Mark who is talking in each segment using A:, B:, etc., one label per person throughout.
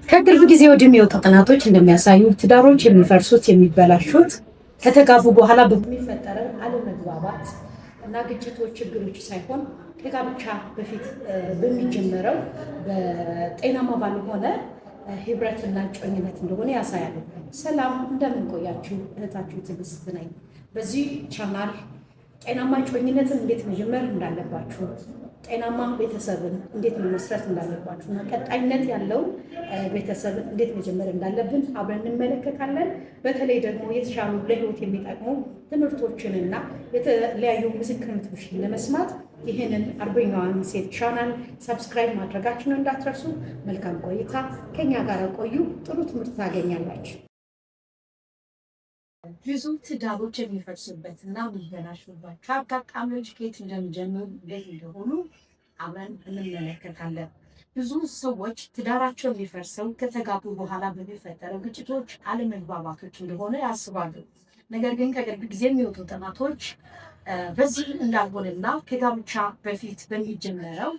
A: ከቅርብ ጊዜ ወዲህ የሚወጡ ጥናቶች እንደሚያሳዩ ትዳሮች የሚፈርሱት፣ የሚበላሹት ከተጋቡ በኋላ በሚፈጠረው አለመግባባት እና ግጭቶች፣ ችግሮች ሳይሆን ከጋብቻ በፊት በሚጀመረው በጤናማ ባልሆነ ህብረትና እጮኝነት እንደሆነ ያሳያሉ። ሰላም፣ እንደምን ቆያችሁ? እህታችሁ ትዕግስት ነኝ። በዚህ ቻናል ጤናማ እጮኝነትን እንዴት መጀመር እንዳለባችሁ፣ ጤናማ ቤተሰብን እንዴት መመስረት እንዳለባችሁ እና ቀጣይነት ያለው ቤተሰብን እንዴት መጀመር እንዳለብን አብረን እንመለከታለን። በተለይ ደግሞ የተሻሉ ለህይወት የሚጠቅሙ ትምህርቶችንና የተለያዩ ምስክርነቶችን ለመስማት ይህንን አርበኛዋን ሴት ቻናል subscribe ማድረጋችሁን እንዳትረሱ። መልካም ቆይታ፣ ከኛ ጋር ቆዩ። ጥሩ ትምህርት ታገኛላችሁ። ብዙ ትዳሮች የሚፈርሱበት እና የሚበላሹባቸው አጋጣሚዎች ከየት እንደሚጀምሩ፣ እንዴት እንደሆኑ አብረን እንመለከታለን። ብዙ ሰዎች ትዳራቸው የሚፈርሰው ከተጋቡ በኋላ በሚፈጠረው ግጭቶች፣ አለመግባባቶች እንደሆነ ያስባሉ። ነገር ግን ከቅርብ ጊዜ የሚወጡ ጥናቶች በዚህ እንዳልሆነና ከጋብቻ በፊት በሚጀመረው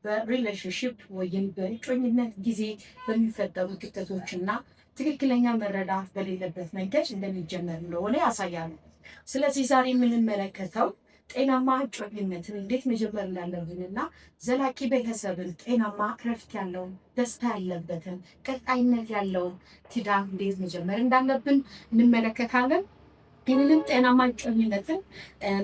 A: በ relationship ወይም በእጮኝነት ጊዜ በሚፈጠሩ ክፍተቶችና ትክክለኛ መረዳት በሌለበት መንገድ እንደሚጀመር እንደሆነ ያሳያሉ። ስለዚህ ዛሬ የምንመለከተው ጤናማ እጮኝነትን እንዴት መጀመር እንዳለብንና ዘላቂ ቤተሰብን፣ ጤናማ እረፍት ያለውን፣ ደስታ ያለበትን፣ ቀጣይነት ያለውን ትዳር እንዴት መጀመር እንዳለብን እንመለከታለን። ይህንንም ጤናማ እጮኝነትን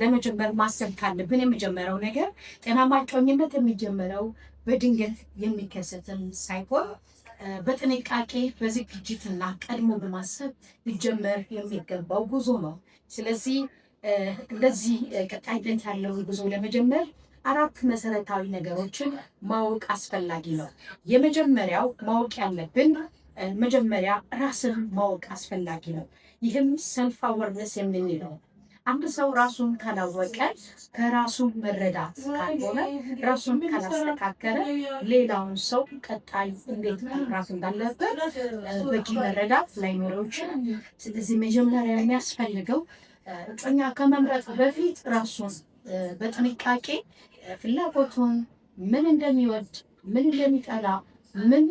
A: ለመጀመር ማሰብ ካለብን የመጀመሪያው ነገር ጤናማ እጮኝነት የሚጀመረው በድንገት የሚከሰትን ሳይሆን በጥንቃቄ፣ በዝግጅትና ቀድሞ በማሰብ ሊጀመር የሚገባው ጉዞ ነው። ስለዚህ እንደዚህ ቀጣይነት ያለውን ጉዞ ለመጀመር አራት መሰረታዊ ነገሮችን ማወቅ አስፈላጊ ነው። የመጀመሪያው ማወቅ ያለብን መጀመሪያ ራስን ማወቅ አስፈላጊ ነው። ይህም self awareness የምንለው፣ አንድ ሰው ራሱን ካላወቀ፣ ከራሱ መረዳት ካልሆነ፣ ራሱን ካላስተካከለ ሌላውን ሰው ቀጣይ እንዴት መምራት እንዳለበት በቂ መረዳት ላይኖረው ይችላል። ስለዚህ መጀመሪያ የሚያስፈልገው እጮኛ ከመምረጥ በፊት ራሱን በጥንቃቄ ፍላጎቱን፣ ምን እንደሚወድ፣ ምን እንደሚጠላ፣ ምን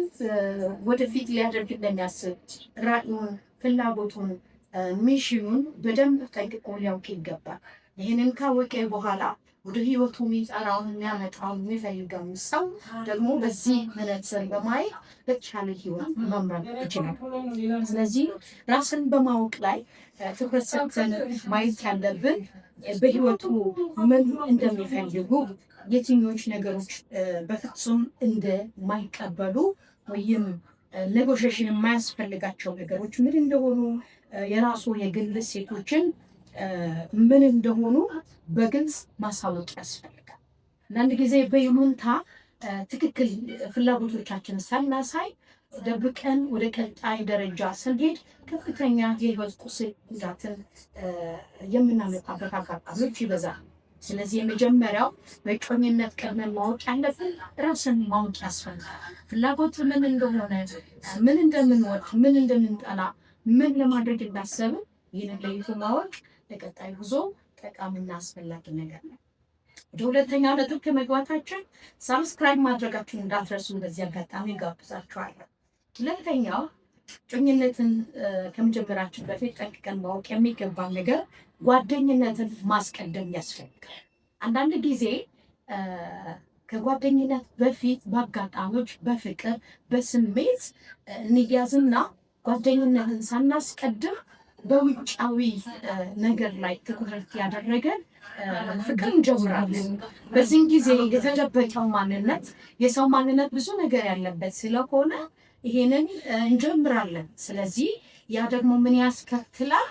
A: ወደፊት ሊያደርግ እንደሚያስብ፣ ራዕዩን፣ ፍላጎቱን፣ mission ኑን በደንብ ጠንቅቆ ሊያውቅ ይገባል። ይህንን ካወቀ በኋላ ወደ ህይወቱ የሚጠራውን፣ የሚያመጣውን፣ የሚፈልገውን ሰው ደግሞ በዚህ መነጽር በማየት ለተሻለ ህይወት መምራት ይችላል። ስለዚህ ራስን በማወቅ ላይ ትኩረት ሰጥተን ማየት ያለብን በህይወቱ ምን እንደሚፈልጉ፣ የትኞች ነገሮች በፍጹም እንደማይቀበሉ ወይም negotiation የማያስፈልጋቸው ነገሮች ምን እንደሆኑ፣ የራሱ የግል እሴቶችን ምን እንደሆኑ በግልጽ ማሳወቅ ያስፈልጋል። አንዳንድ ጊዜ በይሉኝታ ትክክል ፍላጎቶቻችን ሳናሳይ ደብቀን ወደ ቀጣይ ደረጃ ስንሄድ ከፍተኛ የህይወት ቁስል፣ ጉዳትን የምናመጣበት አጋጣሚዎች ይበዛል። ስለዚህ የመጀመሪያው በእጮኝነት ቀድመን ማወቅ ያለብን ራስን ማወቅ ያስፈልጋል። ፍላጎት ምን እንደሆነ፣ ምን እንደምንወድ፣ ምን እንደምንጠላ፣ ምን ለማድረግ እንዳሰብን ይህንን ለይቶ ማወቅ ለቀጣይ ጉዞ ጠቃሚና አስፈላጊ ነገር ነው። ወደ ሁለተኛው ነጥብ ከመግባታችን subscribe ማድረጋችሁን እንዳትረሱ በዚህ አጋጣሚ ጋብዛችኋለሁ። ሁለተኛው እጮኝነትን ከመጀመራችን በፊት ጠንቅቀን ማወቅ የሚገባን ነገር ጓደኝነትን ማስቀደም ያስፈልጋል። አንዳንድ ጊዜ ከጓደኝነት በፊት በአጋጣሚዎች፣ በፍቅር፣ በስሜት እንያዝና ጓደኝነትን ሳናስቀድም በውጫዊ ነገር ላይ ትኩረት ያደረገ ፍቅር እንጀምራለን። በዚህም ጊዜ የተደበቀው ማንነት፣ የሰው ማንነት ብዙ ነገር ያለበት ስለሆነ ይሄንን እንጀምራለን። ስለዚህ ያ ደግሞ ምን ያስከትላል?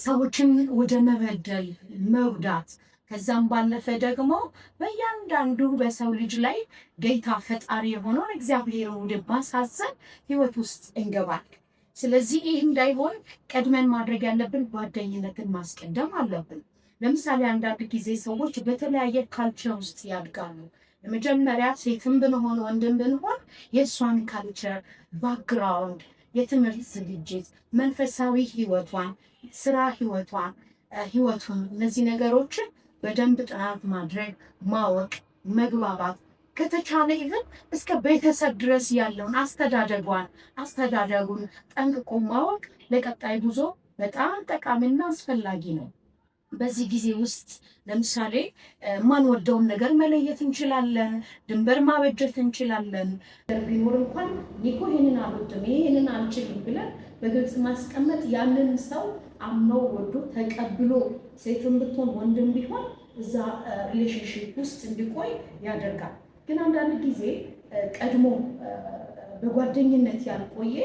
A: ሰዎችን ወደ መበደል፣ መጉዳት፣ ከዛም ባለፈ ደግሞ በእያንዳንዱ በሰው ልጅ ላይ ጌታ ፈጣሪ የሆነውን እግዚአብሔር ወደ ማሳዘን ህይወት ውስጥ እንገባለን። ስለዚህ ይህ እንዳይሆን ቀድመን ማድረግ ያለብን ጓደኝነትን ማስቀደም አለብን። ለምሳሌ አንዳንድ ጊዜ ሰዎች በተለያየ culture ውስጥ ያድጋሉ። ለመጀመሪያ ሴትም ብንሆን ወንድም ብንሆን የእሷን culture፣ background፣ የትምህርት ዝግጅት፣ መንፈሳዊ ህይወቷን፣ ስራ ህይወቷን፣ ህይወቱን፣ እነዚህ ነገሮችን በደንብ ጥናት ማድረግ፣ ማወቅ፣ መግባባት፣ ከተቻለ even እስከ ቤተሰብ ድረስ ያለውን አስተዳደጓን፣ አስተዳደጉን ጠንቅቆ ማወቅ ለቀጣይ ጉዞ በጣም ጠቃሚና አስፈላጊ ነው። በዚህ ጊዜ ውስጥ ለምሳሌ የማንወደውን ነገር መለየት እንችላለን። ድንበር ማበጀት እንችላለን። ቢኖር እንኳን እኔ እኮ ይሄንን አልወድም፣ ይሄንን አልችልም ብለን በግልጽ ማስቀመጥ ያንን ሰው አምኖ ወዶ ተቀብሎ ሴትም ብትሆን ወንድም ቢሆን እዛ relationship ውስጥ እንዲቆይ ያደርጋል። ግን አንዳንድ ጊዜ ቀድሞ በጓደኝነት ያልቆየ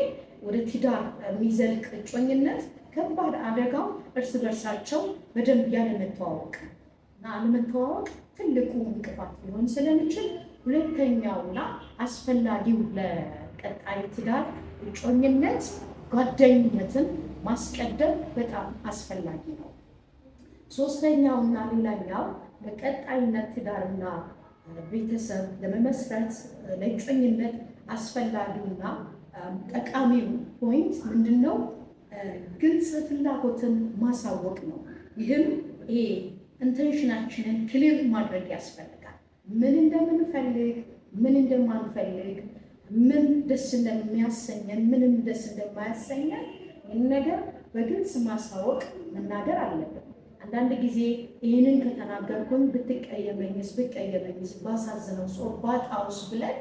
A: ወደ ትዳር የሚዘልቅ እጮኝነት ከባድ አደጋው እርስ በርሳቸው በደንብ ያለመተዋወቅ እና አለመተዋወቅ ትልቁ እንቅፋት ሊሆን ስለሚችል ሁለተኛውና አስፈላጊው ለቀጣይ ትዳር እጮኝነት ጓደኝነትን ማስቀደም በጣም አስፈላጊ ነው። ሶስተኛውና ሌላኛው ለቀጣይነት ትዳርና ቤተሰብ ለመመስረት ለእጮኝነት አስፈላጊውና ጠቃሚው point ምንድን ነው? ግልጽ ፍላጎትን ማሳወቅ ነው። ይህም ይሄ intention ኣችንን clear ማድረግ ያስፈልጋል። ምን እንደምንፈልግ፣ ምን እንደማንፈልግ፣ ምን ደስ እንደሚያሰኘን፣ ምንም ደስ እንደማያሰኘን ይህን ነገር በግልጽ ማሳወቅ፣ መናገር አለብን። አንዳንድ ጊዜ ይህንን ከተናገርኩኝ ብትቀየመኝስ፣ ብቀየመኝስ፣ ባሳዝነው፣ ባጣውስ ብለን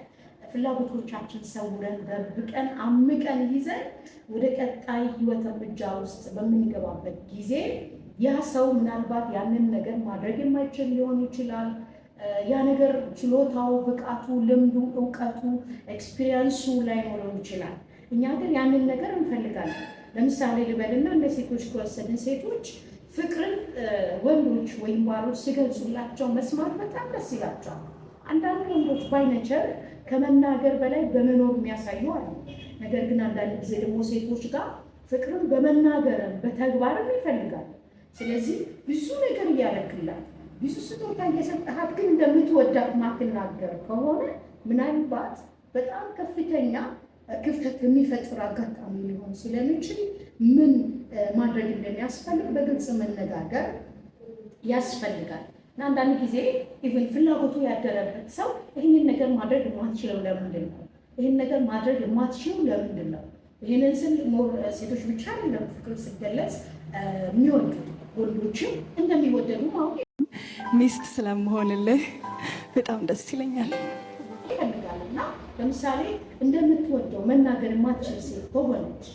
A: ፍላጎቶቻችን ሰውረን፣ ደብቀን፣ አምቀን ይዘን ወደ ቀጣይ ህይወት እርምጃ ውስጥ በምንገባበት ጊዜ ያ ሰው ምናልባት ያንን ነገር ማድረግ የማይችል ሊሆን ይችላል። ያ ነገር ችሎታው፣ ብቃቱ፣ ልምዱ፣ እውቀቱ፣ experience ኡ ላይኖረው ይችላል። እኛ ግን ያንን ነገር እንፈልጋለን። ለምሳሌ ልበልና እንደ ሴቶች ከወሰድን ሴቶች ፍቅርን ወንዶች ወይም ባሎች ሲገልጹላቸው መስማት በጣም ደስ ይላቸዋል። አንዳንድ ወንዶች by nature ከመናገር በላይ በመኖር የሚያሳዩ አሉ። ነገር ግን አንዳንድ ጊዜ ደግሞ ሴቶች ጋር ፍቅርን በመናገርም በተግባርም ይፈልጋሉ። ስለዚህ ብዙ ነገር እያደረክላት፣ ብዙ ስጦታ እየሰጠሃት ግን እንደምትወዳት ማትናገር ከሆነ ምናልባት በጣም ከፍተኛ ክፍተት የሚፈጥር አጋጣሚ ሊሆን ስለሚችል ምን ማድረግ እንደሚያስፈልግ በግልጽ መነጋገር ያስፈልጋል። እና አንዳንድ ጊዜ even ፍላጎቱ ያደረበት ሰው ይህንን ነገር ማድረግ የማትችለው ለምንድን ነው? ይህን ነገር ማድረግ የማትችለው ለምንድን ነው? ይህንን ስል more ሴቶች ብቻ አይደለም ፍቅር ሲገለጽ የሚወዱት፣ ወንዶችም እንደሚወደዱ ማወቅ
B: ሚስት ስለመሆንልህ በጣም ደስ ይለኛል።
A: ይፈልጋል። እና ለምሳሌ እንደምትወደው መናገር የማትችል ሴት ከሆነች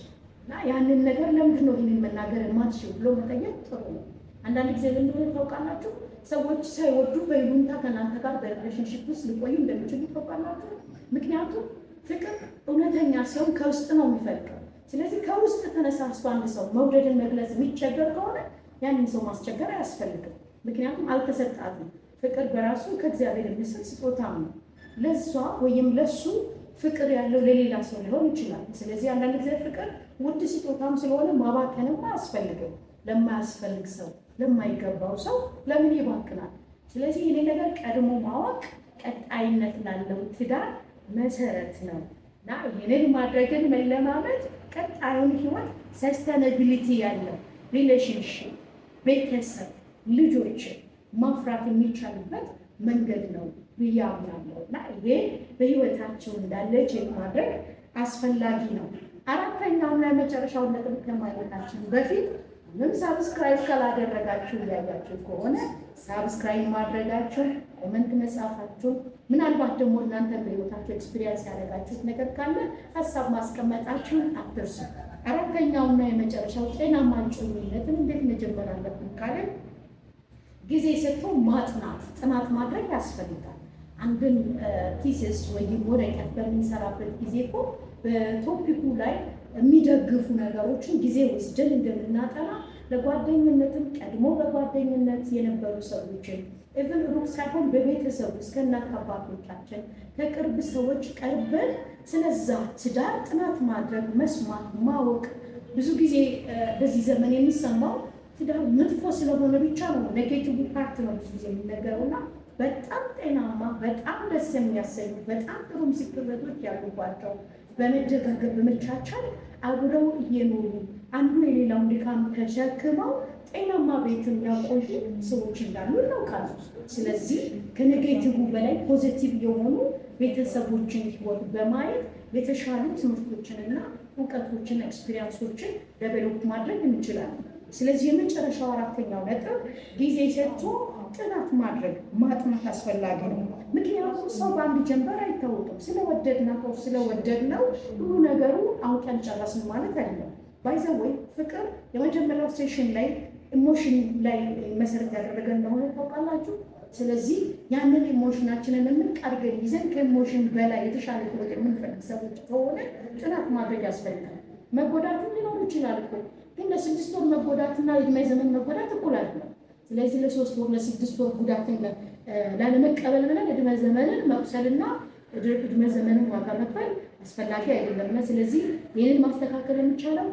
A: እና ያንን ነገር ለምንድን ነው ይህንን መናገር የማትችል ብሎ መጠየቅ ጥሩ ነው። አንዳንድ ጊዜ ምን እንደሆነ ታውቃላችሁ? ሰዎች ሳይወዱ በይሉኝታ ከእናንተ ጋር በ relationship ውስጥ ሊቆዩ እንደሚችሉ ታውቃላችሁ። ምክንያቱም ፍቅር እውነተኛ ሲሆን ከውስጥ ነው የሚፈልቀው። ስለዚህ ከውስጥ ተነሳስቶ አንድ ሰው መውደድን መግለጽ የሚቸገር ከሆነ ያንን ሰው ማስቸገር አያስፈልግም። ምክንያቱም አልተሰጣትም። ፍቅር በራሱ ከእግዚአብሔር የሚሰጥ ስጦታም ነው። ለእሷ ወይም ለሱ ፍቅር ያለው ለሌላ ሰው ሊሆን ይችላል። ስለዚህ አንዳንድ ጊዜ ፍቅር ውድ ስጦታም ስለሆነ ማባከንም አያስፈልግም። ለማያስፈልግ ሰው፣ ለማይገባው ሰው ለምን ይባክናል? ስለዚህ ይህ ነገር ቀድሞ ማወቅ ቀጣይነት ላለው ትዳር መሰረት ነው እና ይህንን ማድረግን መለማመድ ቀጣዩን ህይወት sustainability ያለው relationship፣ ቤተሰብ፣ ልጆችን ማፍራት የሚቻልበት መንገድ ነው ብዬ አምናለሁ እና ይሄ በህይወታቸው እንዳለ check ማድረግ አስፈላጊ ነው። አራተኛውና የመጨረሻውን ነጥብ ከማየታችን በፊት ምንም subscribe ካላደረጋችሁ እያያችሁ ከሆነ subscribe ማድረጋችሁ፣ comment መጻፋችሁ፣ ምናልባት ደግሞ እናንተ በህይወታችሁ experience ያደረጋችሁት ነገር ካለ ሀሳብ ማስቀመጣችሁን አትርሱ። አራተኛውና የመጨረሻው ጤናማ እጮኝነትን እንዴት መጀመር አለብን ካልን ጊዜ ሰጥቶ ማጥናት፣ ጥናት ማድረግ ያስፈልጋል። አንድን thesis ወይም ወረቀት በምንሰራበት ጊዜ እኮ በ topic ኡ ላይ የሚደግፉ ነገሮችን ጊዜ ወስደን እንደምናጠና ለጓደኝነትም ቀድሞ በጓደኝነት የነበሩ ሰዎችን even ሩቅ ሳይሆን በቤተሰብ ውስጥ ከእናት አባቶቻችን ከቅርብ ሰዎች ቀርበን ስለዛ ትዳር ጥናት ማድረግ፣ መስማት፣ ማወቅ። ብዙ ጊዜ በዚህ ዘመን የሚሰማው ትዳር መጥፎ ስለሆነ ብቻ ነው፣ negative part ነው ብዙ ጊዜ የሚነገረው። እና በጣም ጤናማ፣ በጣም ደስ የሚያሰኙ፣ በጣም ጥሩ ምስክርነቶች ያሉባቸው፣ በመደጋገፍ በመቻቻል አብረው እየኖሩ አንዱ የሌላውን ድካም ተሸክመው ጤናማ ቤትን ያቆዩ ሰዎች እንዳሉ እናውቃለን። ስለዚህ ከ negative በላይ positive የሆኑ ቤተሰቦችን ህይወት በማየት የተሻሉ ትምህርቶችንና እውቀቶችን experience ኦችን develop ማድረግ እንችላለን። ስለዚህ የመጨረሻው አራተኛው ነጥብ ጊዜ ሰጥቶ ጥናት ማድረግ፣ ማጥናት አስፈላጊ ነው። ምክንያቱም ሰው በአንድ ጀንበር አይታወቅም። ስለወደድናው ስለወደድነው ሁሉ ነገሩ አውቀን ጨረስን ማለት አይደለም። By the way፣ ፍቅር የመጀመሪያው session ላይ emotion ላይ መሰረት ያደረገ እንደሆነ ታውቃላችሁ። ስለዚህ ያንን emotion ኣችንን የምንቀርገን ይዘን ከ emotion በላይ የተሻለ ህይወት የምንፈልግ ሰዎች ከሆነ ጥናት ማድረግ ያስፈልጋል። መጎዳትም ሊኖር ይችላል እኮ፣ ግን ለ6 ወር መጎዳትና የእድሜ ዘመን መጎዳት እኩል አይደለም። ስለዚህ ለ3 ወር ለ6 ወር ጉዳትን ላለመቀበል ብለን እድሜ ዘመንን መቁሰልና እድሜ ዘመንን ዋጋ መክፈል አስፈላጊ አይደለም። ስለዚህ ይህንን ማስተካከል የሚቻለው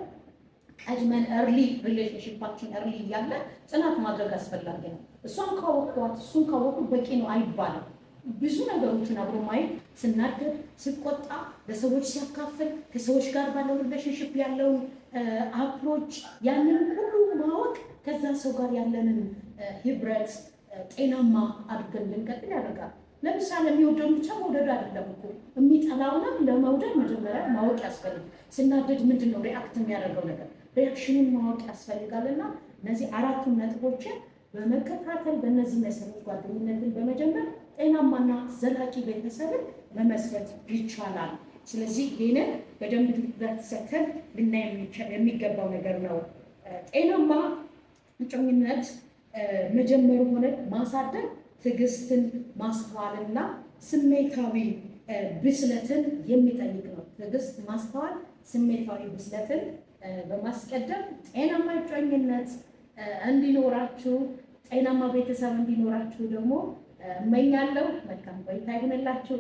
A: ቀድመን early relationship ኣችን early እያለ ጥናት ማድረግ አስፈላጊ ነው። እሷን ካወቅኳት፣ እሱን ካወቁ በቂ ነው አይባልም። ብዙ ነገሮችን አብሮ ማየት፣ ስናደድ፣ ስቆጣ፣ ለሰዎች ሲያካፍል፣ ከሰዎች ጋር ባለው relationship ያለውን approach፣ ያንን ሁሉ ማወቅ ከዛ ሰው ጋር ያለንን ህብረት ጤናማ አድርገን ልንቀጥል ያደርጋል። ለምሳሌ የሚወደውን ብቻ መውደድ አይደለም እኮ፣ የሚጠላውንም ለመውደድ መጀመሪያ ማወቅ ያስፈልጋል። ስናደድ ምንድን ነው react የሚያደርገው ነገር፣ reaction ኑን ማወቅ ያስፈልጋል። እና እነዚህ አራቱን ነጥቦችን በመከታተል በእነዚህ መሰረት ጓደኝነትን በመጀመር ጤናማና ዘላቂ ቤተሰብን መመስረት ይቻላል። ስለዚህ ይህንን በደንብ ትኩረት ሰጥተን ልናይ የሚገባው ነገር ነው። ጤናማ እጮኝነት መጀመሩ ሆነ ማሳደግ ትዕግስትን፣ ማስተዋልና ስሜታዊ ብስለትን የሚጠይቅ ነው። ትዕግስት፣ ማስተዋል፣ ስሜታዊ ብስለትን በማስቀደም ጤናማ እጮኝነት እንዲኖራችሁ፣ ጤናማ ቤተሰብ እንዲኖራችሁ ደግሞ እመኛለሁ። መልካም ቆይታ ይሁንላችሁ።